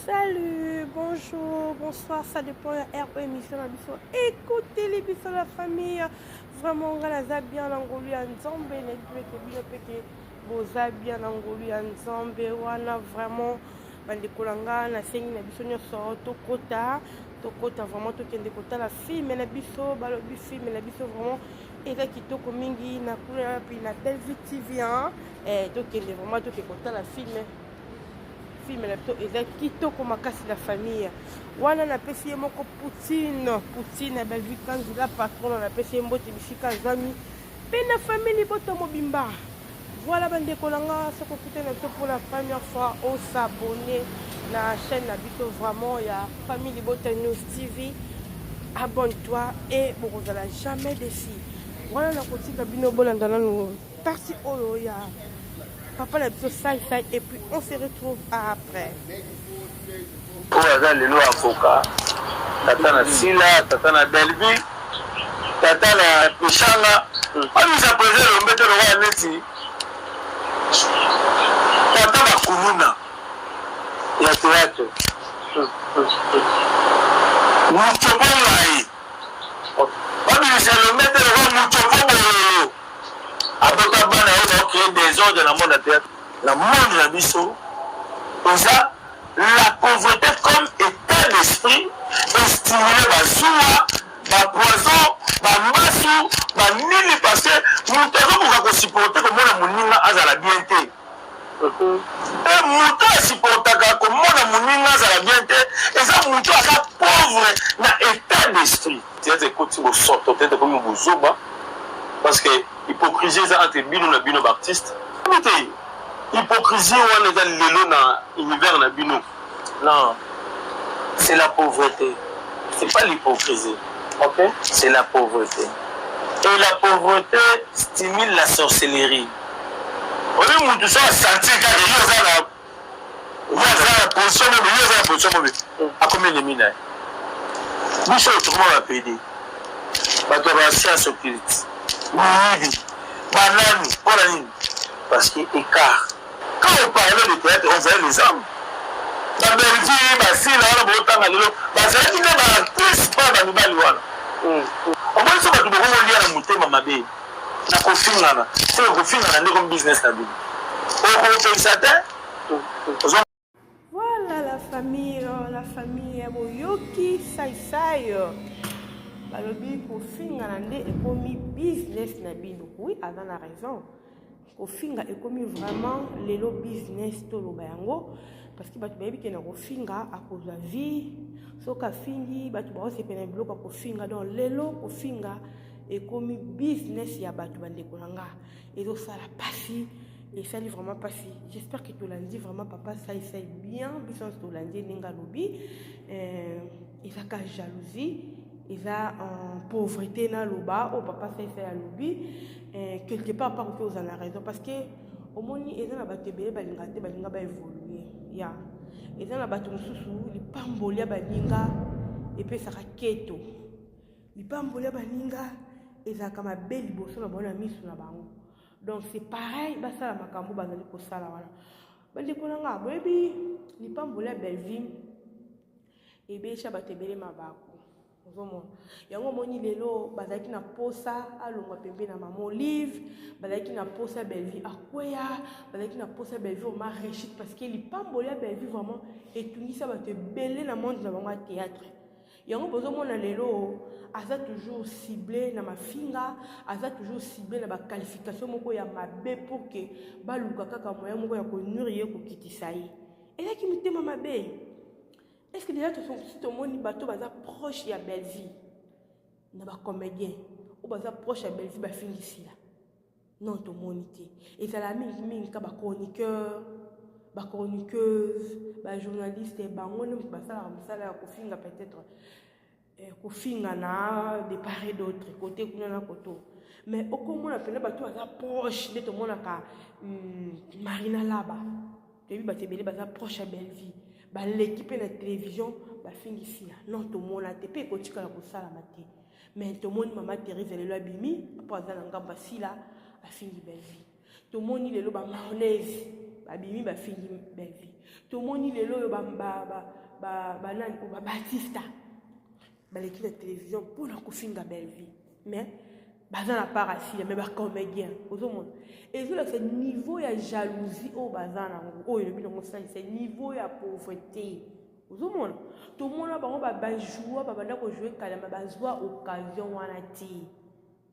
Salut, bonjour, bonsoir, ça dépend ya heure oyo émission na biso ekoteli biso la famille. Vraiment nga naza bien na ngolu ya Nzambe, nayebi mpe ke bino mpe ke boza bien na ngolu ya Nzambe wana. Vraiment bandeko na nga, nasengi na biso nyonso tokota tokota vraiment, tokende kotala film na biso. Balobi film na biso vraiment eza kitoko mingi na kuna mpe na Bellevue TV, hein? Eh, tokende vraiment, toke kotala film. Film na biso eza kitoko makasi na famille wana. Napesi ye moko Poutine, Poutine Bellevue Kanzila patron, napesi ye mbote bisika azwami mpe na famille libota mobimba. Voilà bandeko na nga, soki okutani na biso pour la première fois, os'abonner na chaîne na biso vraiment ya Famille Libota News TV, abonne-toi et bokozala jamais déçu. Wana nakotika bino bolanda nanu partie oyo ya papa na biso Sai Sai et puis on se retrouve après. Oyo aza lelo avocat, tata na Sila, tata na Belvi, tata na Peshanga, abimisa président Elombe te lokola neti tata bakuluna ya théâtre. Mutopo ngai babimisa Elombe te lokola mutopo bololo abota bana oyo baocréer désordre na monde ya théâtre, na monde na biso. Eza la pauvreté comme état d'esprit estimule bazuwa, bapoison, bambasu, banini, parce que moto azokoka kosupporter komona moninga azala bien te. E moto asupportaka komona moninga azala bien te, eza moto aza pauvre na état d'esprit. Théâtre ekoti bosoto, théâtre ekomi bozoba, parce que hypocrisie eza entre bino na bino baartiste te. Hypocrisie wana eza lelo na univers na bino. Non, c'est la pauvreté, c'est pas l'hypocrisie, ok? C'est la pauvreté, et la pauvreté stimule la sorcellerie. Oyo mutu so asentir kaka yo oza na, yo aza na position mobe, yo aza na position mobe, akomi ennemi na ye. Biso tokoma bapede, bato ya bascience occulte, miyibi, banani. Mpona nini? Parce que écart, quand on parlait de théâtre, on voyait les hommes, babelvi, basila wana botanga lelo, bazalaki nde baactrice mpa bamibali wana. Omoni so bato bokokolia na motema mabe na kofingana, soki kofingana nde komi business na bino, okopekisa te. Voilà la famille, la famille boyoki Sai Sai balobi kofingana nde ekomi business na bino. Oui, aza na raison, kofinga ekomi vraiment lelo business. Toloba yango parce que bato bayebi ke na kofinga akozwa vie. Soki afingi, bato baosepela biloko ya kofinga. Donc lelo kofinga ekomi business ya bato. Bandeko na nga, ezosala pasi, esali vraiment mpasi. J'espère que tolandi vraiment papa Sai Sai bien. Biso nyonso tolandi ndenge alobi ezaka jalousie, eza en pauvreté. Naloba oyo papa Sai Sai alobi, quelque part pa koki ozala na raison, parce que omoni eza na bato ebele balinga te, balinga baévolue ya. Eza na bato mosusu, lipamboli ya baninga epesaka keto, lipamboli ya baninga ezalaka mabe liboso na bango, na miso na bango. Donc c'est pareil, basala makambo bazali kosala wana. Bandeko na nga, boyebi lipamboli ya Bellevue ebeyisa bato ebele mabaku. Ozomona yango, omoni lelo bazalaki na posa alongwa pembe na mama Olive, bazalaki na posa Bellevue akweya, bazalaki na posa Bellevue vraiment réussite, parce que lipamboli ya Bellevue vraiment etungisa bato ebele na monde na bango ya théâtre. Yango bozomona lelo aza toujours ciblé na mafinga, aza toujours ciblé na baqualification moko ya mabe, pour que baluka kaka moyen moko ya konuire ye, kokitisa ye. Ezalaki mitema mabe. Est ce que déjà si tomoni bato baza proche ya Bellevue, na bacomédien oyo baza proche ya Bellevue, bafingisila? Non, tomoni te. Ezala mingimingi ka bachroniqueur, bachroniqueuse, bajournaliste, bango nde moto basalaka mosala ya kofinga, peut-être kofingana de part et d'autre, côté kuna na koto. Mais okomona mpena bato baza proche nde tomonaka Marina Laba. Toyebi bato ebele baza proche ya Bellevue, baleki mpe na télévision, bafingisila? Non, tomona te, mpe ekotikala kosalama te. Mais tomoni mama Thérèse lelo abimi mpo aza na ngambo asila, afingi Bellevue. Tomoni lelo bamarnaise babimi, bafingi Bellevue. Tomoni lelo oyo banani oyo babatista baleki na télévision mpona kofinga Bellevue, mais baza na part asila, mais bacomédien ozomona ezolakisa niveau ya jalousie oyo baza nango, oyo elobi nango salisa niveau ya pauvreté. Ozomona, tomona bango bajoua, babanda kojouer kala, ma bazwa occasion wana te.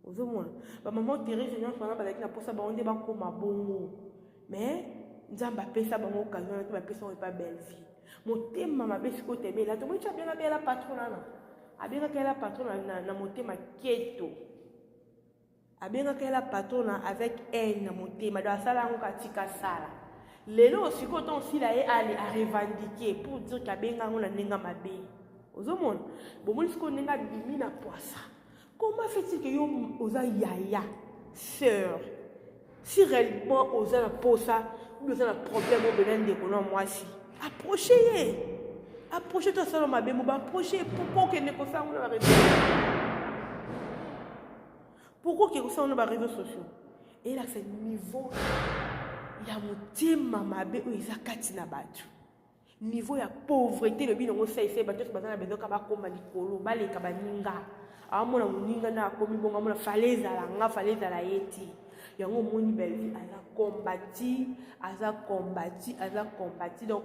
Ozomona bamama Therese nyonso wana bazalaki na mposa bango nde bakóma bongo, mais Nzambe apesa bango occasion wana te, bapesa bango epa Bellevue. Motema mabe sikoyo temela. Tomoni ti abenga bela patron wana, abengaka ye la patron na motema keto, abengaka ye la patron na avec haine na motema. Donc asala yango katika sala. Lelo sikoyo ntango osila ye ale arevendiquer pour dire ke abenga yango na ndenge mabe. Ozomona, bomoni sikoyo ndenge abimi na poisa. Comment fait-il que yo oza yaya, sœur, si réellement oza na posa ou oza na problème obena ndeko na mwasi, approche ye, approche to asala mabe mo baapproche. Pourquoi okende kosala ngo na baréseau? Pourquoi okende kosala ngo na baréseaux sociaux? Eyelakisa niveau ya motema mabe oyo eza kati na bato, niveau ya pauvreté. Elobi nango saisai, bato nyonso baza na besoin ka bakóma likolo, baleka baninga. Amona moninga na akomi bongo, amona fale ezala nga, fale ezala ye te. Yango omoni Bellevue aza combati, aza combati, aza combati. Donc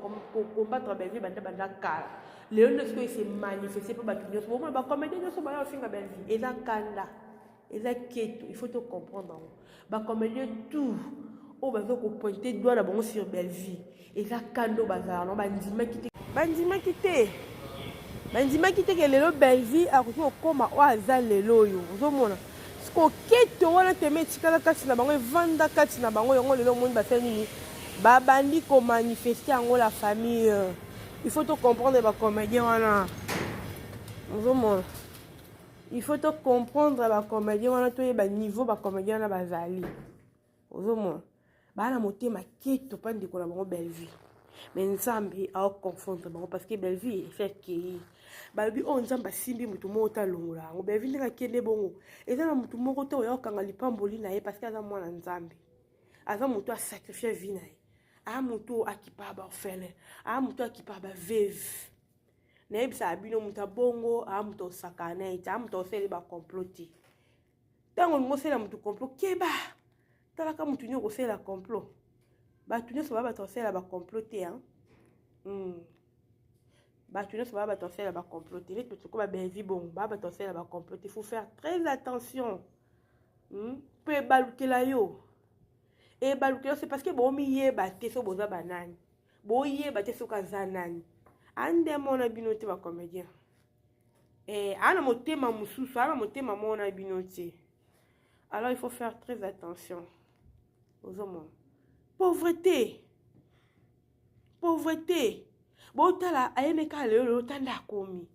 combattre Bellevue banda kala, lelo nde sikoyo ese manifeste mpo bato nyonso bomona, bacomédien nyonso baya kofinga Bellevue. Eza kanda, eza keto, il faut to comprendre yango. Bacomédien tout oyo baza kopointer doigt na bango sur Bellevue, eza kanda oyo bazala nango. Bandimaki te, bandimaki te, bandimaki te ke lelo Bellevue akoki kokóma oyo aza lelo oyo. Ozomona siko keto wana teme etikala kati na bango, evanda kati na bango. Yango lelo omoni basali nini? Babandi komanifester yango. La famille, il faut to comprendre bacomédien wana. Ozomona, il faut to comprendre bacomédien wana, toyeba niveau bacomédien wana bazali. Ozomona baa na motema keto mpa ndeko na bango Bellevue, mais Nzambe aoconfondre bango parce que Bellevue efi akei. Balobi oyo Nzambe asimbi, motu moko te alongola yango. Bellevue ndenge akende bongo, eza na motu moko te oya okanga lipamboli na ye, parce que aza mwana Nzambe, aza motu asacrifier vie na ye, aya motu akipa baorphelin, aya motu akipa baveuve. Nayebisaka bino, moto abongo aya moto osakana na ye te, aya moto osali bacomplot te. Ntango olingi osala motu complot, keba, talaka motu nini okosalela complot. Bato nyonso baya bato kosalela bacomplot te. Bato nyonso baya bato kosalela bacomplot te. Neti bato ko babevi bongo, baya bato kosalela bacomplot te. Faut faire très attention. Mpo ebalukela yo, ebalukela yo. C'est parce que bomiyeba te so boza banani, boyeba te soki aza nani. Ande mona bino te bacomédien, aa na motema mosusu, aa na motema mona bino te. Alors il faut faire très attention. Ozomona pauvreté, pauvreté. Botala, ayemi kaka lelo, lelo tanda akomi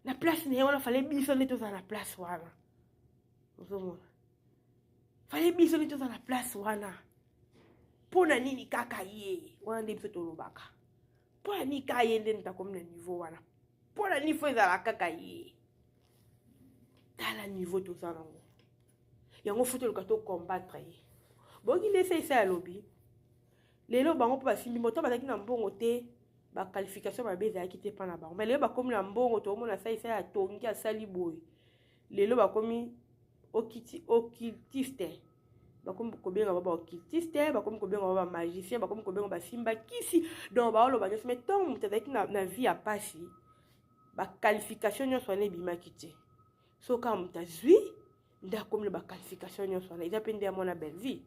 na place na ye wana. Fale biso nde tozala na place wana. Ozomona, fale biso nde tozala na place wana. Mpo na nini kaka ye wana? Nde biso tolobaka, mpo na nini kaka ye nde moto akomi na niveau wana? Mpo na nini faut ezala kaka ye? Tala niveau toza nango. Yango faut toluka tocombattre ye. Boyoki nde ese alobi lelo bango mpo basimbi moto, bazalaki na mbongo te, baqualification mabe ezalaki te mpa na bango. Mais lelo bakomi na mbongo, toomona asalisa atongi, asali boye. Lelo bakomi occultiste, bakomi kobenga ba baoccultiste, bakomi kobenga ba bamagicien, bakomi kobenga basimba kisi. Donc baoloba nyonso. Mais ntango moto azalaki na vie ya pasi, baqualification nyonso wana ebimaki te. So kaka moto azwi nde akomi na baqualification nyonso wana. Eza mpe nde ya mwana Bellevue.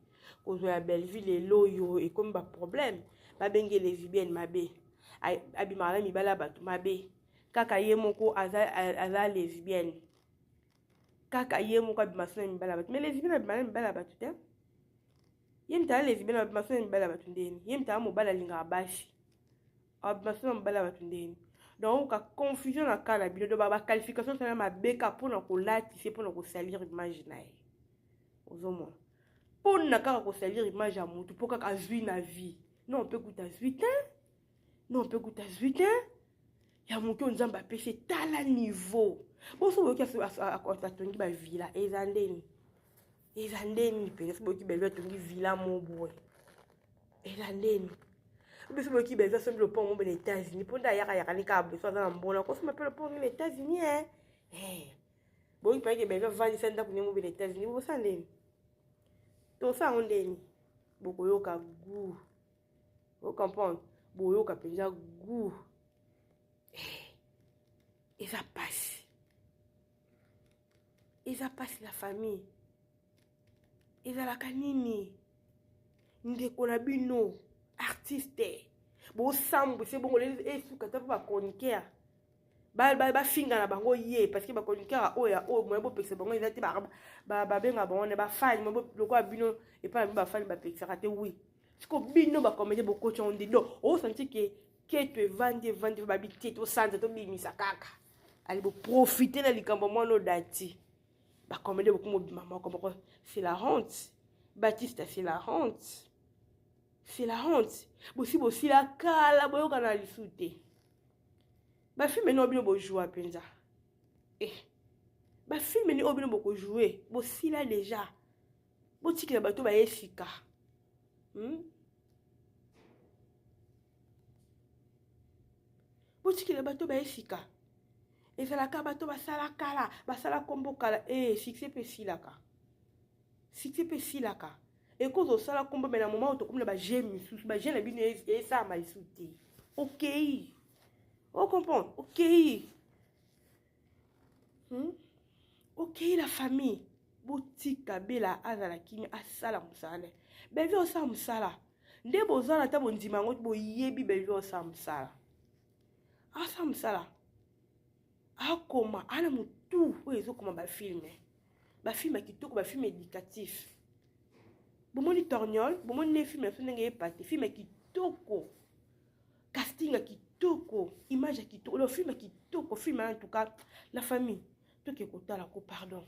Kozwa ya Bellevue lelo oyo ekomi baproblème. Babengi lesbienne mabe, abimaka na mibali ya bato mabe. Kaka ye moko aza lesbienne, kaka ye moko abima so na mibali ya bato. Mais lesbienne abima na mibali ya bato te. Ye moto aza lesbienne, abima so na mibali ya bato ndeni? Ye moto aza mobali, alingaka basi, abima so na mobali ya bato ndeni? Donc ka confusion na ka na bino. Donc baqualification sana mabe ka mpona kolatisa, mpona kosalir image na ye. Ozomona, mpona kaka kosalir image ya motu, mpo kaka azwi na vie. Non, mpe kuta azwi te, non, mpe kuta azwi te ya moke oyo Nzambe apesi. Tala niveau boso boyoki atongi bavilla. Eza ndeni, eza ndeni mpenza. So boyoki Bellevue atongi villa mo boye, eza ndeni. Biso boyoki Bellevue asombi lopango moko na États-Unis mpo nde ayaka yaka ne kaka biso aza na mbona akosomba mpe lopango na États-Unis eh. Eh. Boyoki mpe ke Bellevue avandisa ndako ne moko na États-Unis bosala ndeni? Tosala yango ndeni? Bokoyoka goût. O comprendre? Boyoka mpenza goût. Eh. Eza pasi. Eza pasi la famille. Ezalaka nini? Ndeko na bino artiste bosambwise bongo esuka ta mpo bachroniqueur bafinga na bango ye parce que bachroniqueur oyo ya oyo moye bopekisa bango eza te, babenga bango na bafani lokola bino epai na bino bafani bapekisaka te. Wi siko bino bacomédien bokoti yango nde donc osanti ke keto evandi evandi babi te, tosanza tobimisa kaka ali boprofite na likambo mwana odati. Bacomédien bokoma obima moko moko, c'est la honte. Baptiste, c'est la honte, c'est la honte. Bosi bosila kala, boyokana lisu te. Bafilm nini bino bojouer mpenza? Eh, bafilm nini oyo bino bokojouer? Bosila déjà, botikela bato baye sika, Botikela bato baye sika. Ezalaka bato basala kala, basala nkombo kala. E succès mpe esilaka, succès mpe esilaka. Ekoza osala nkombo, me na moment oyo tokomi na baje misusu, baje na bino esalama lisusu te. Okei, ocomprendre? Okei, Okei, la famille, botika Bela azala kimia, asala mosala. Bellevue osala mosala nde bozala ata bondima yango, boyebi Bellevue osala mosala, asala mosala, akoma ana motu oyo ezokoma bafilm, bafilm ya kitoko, bafilm éducatif. Bomoni Torniol, bomoni nde film ya biso ndenge eyepate, film ya kitoko, casting ya kitoko, image ya kitoko, le film ya kitoko, film en tout cas. La famille, toke kotala ko pardon.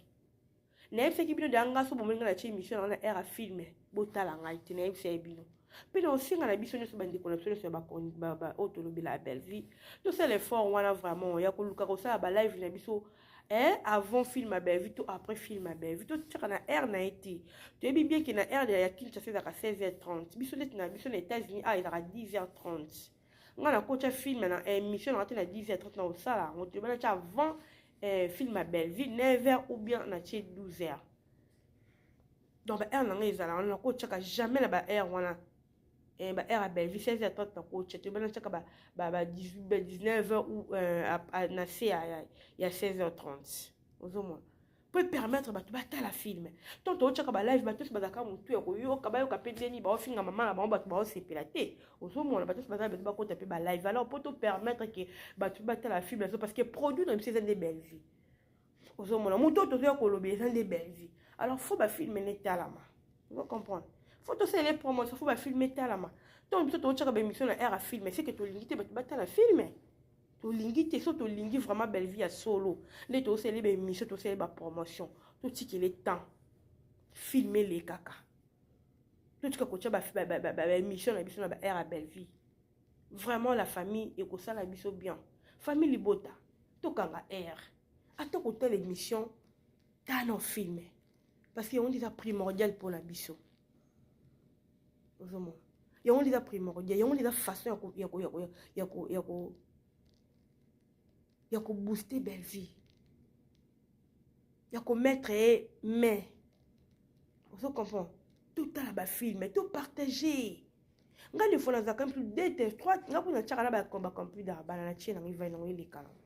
Nayebisaki bino deya, nga so bomoni nga na tie émission nanga na aire ya film, botala ngai te. Nayebisa ye bino mpe na osenga na biso nyonso, bandeko na biso nyonso ya oyo tolobela ya Bellevue, tosala effort wana vraiment ya koluka kosala balive na biso avant film ya Bellevue to après film ya Bellevue. Totiaka na heure na ye te. Toyebi bien ke na heure ya Kinshasa ezalaka 16h30, biso neti na biso na États-Unis awa ezalaka 10h30. Nga nakotya film na émission nanga te na 10h30, na kosala yango te. Bana tia avant film ya Bellevue 9h ou bien natie 12h. Donc baheure na ngai ezala wana, nakotiaka jamais na baheure wana, baheure ya Bellevue 16h30 nakotia te. Bana tiaka ba 19h ou na se ya 16h30. Ozomona, po permettre bato batala film. Tant totiaka balive, bato nyonso bazalaka motu ya koyoka, bayoka mpe ndeni baofinga mama na bango, bato baosepela te. Ozomona, bato nyonso bazala bato bakota mpe balive. Alors po topermettre ke bato batala film nazo, parce que produit na biso eza nde Bellevue. Ozomona, moto oyo tozoya koloba eza nde Bellevue. Alors faut bafilm etalama, ozo comprendre? Faut tosala promotion, faut bafilm etalama. Ntongo biso totiaka baémission na heure ya film, c'est que tolingi te bato batala film, tolingi te. So tolingi vraiment Bellevue ya solo nde tosali baémission, tosali bapromotion, totikele temps film elekaka, totika kotia baémission na biso na baheure ya Bellevue. Vraiment, la famille, ekosala biso bien. Famille libota, tokanga heure ata kotala émission, tala film, parce que yango nde eza primordial mpona biso. Ozomona, yango nde eza primordial, yango nde eza façon ya kobooster Bellevue, ya komettre ye main. Ozo comprendre? Totala bafilm, topartage. Nga des fois nazalaka mpe deux te trois, nga mpo natiaka na bacomputer bana, natie nango evai nango eleka nango.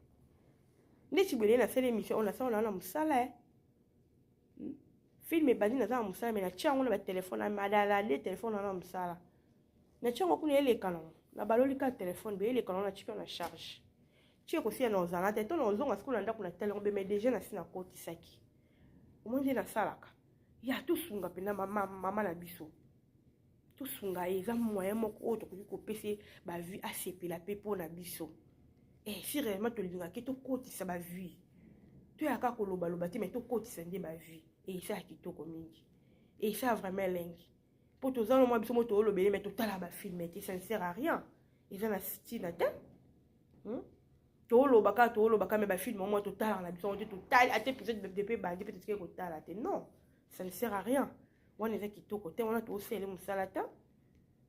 Ndeti boye nasala émission oyo, nasala na mosala, film ebandi, naza na mosala, me natia yango na batelefone na madala nde telefone wana na mosala, natia yango kuna eleka nango. Na baloli kaka telefone boye, eleka nango, natika na charge tie kosila na ozala te to na ozonga sikoyo na ndako na tele yango. Mais déjà nasi nakotisaki omoi nde nasalaka ya tosunga mpena mama, mama na biso, tosunga ye. Eza moyen moko oyo tokoki kopesa ye bavue, asepela mpe mpo na biso. Si réellement tolingaki tokotisa bavue, toyaka kolobaloba te, mais tokotisa nde bavue. Esala kitoko mingi, esala vraiment elengi, mpo toza no mwa biso mo toolobele, mais totala bafilm te, ça ne sert à rien, eza na ntina te, Tooloba kaka, tooloba kaka, mais bafilm mwa totalaka na biso te. Totali ate épisode depuis ebandi mpe totikali kotala te. Non, ça ne sert à rien. Wana eza kitoko te, wana toosele mosala te,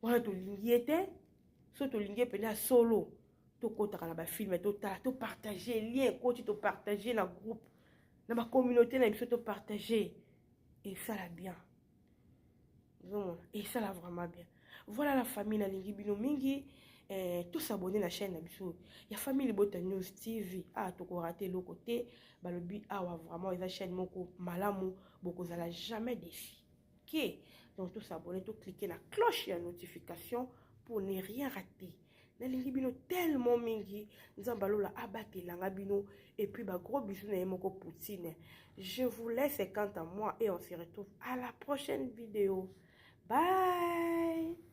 wana tolingi ye te. So tolingi epene ya solo, tokɔtaka na bafilm, totala, topartage lien ekoti, topartage na groupe, na bacommunauté na biso, topartage, esala bien. Ozomona, esala vraiment bien. Voilà la famille, nalingi bino mingi. Tos'abonner na chaîne na biso ya Famille Libota News TV. Ah, tokorater eloko te. Balobi awa vraiment eza chaîne moko malamu, bokozala jamais déçu. Ok, donc tos'abonner, tocliquer na cloche ya notification pour ne rien rater. Nalingi bino tellement mingi. Nzambe alola abatelanga bino, et puis bagros bisous na ye moko Poutine. Je vous laisse quant à moi et on se retrouve à la prochaine vidéo. Bye.